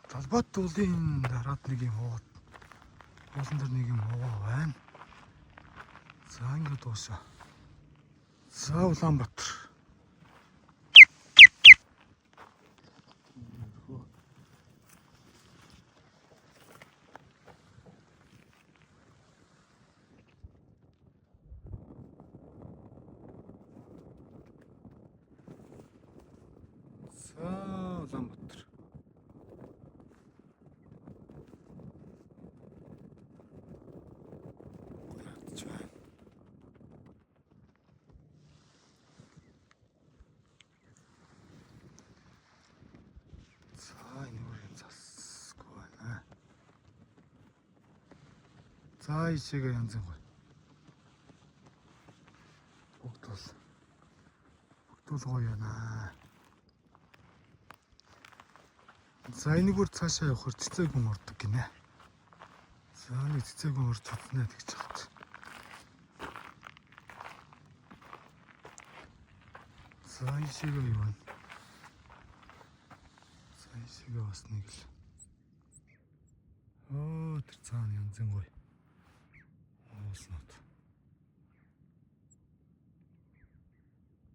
Толгойт уулын дараад нэг юм хуу. Уулан дээр нэг юм хуу байна. За, ингээд дуусаа. За, Улаанбаатар. За, Улаанбаатар. Гоё байна. За, энэ өөр юм засгүй байна. За, ишээгээ янз бүр гоё. Бүгд бол бүгд бол гоё байна. За, энэгээр цаашаа явахаар цэцээгүн ордог гинэ. За, нэг цэцээгүн орж үзнэ гэж хат. За, ишээгээ юу вэ? За, ишээгээ бас нэг л. Оо, тэр цаана янзын гоё. Уулнууд.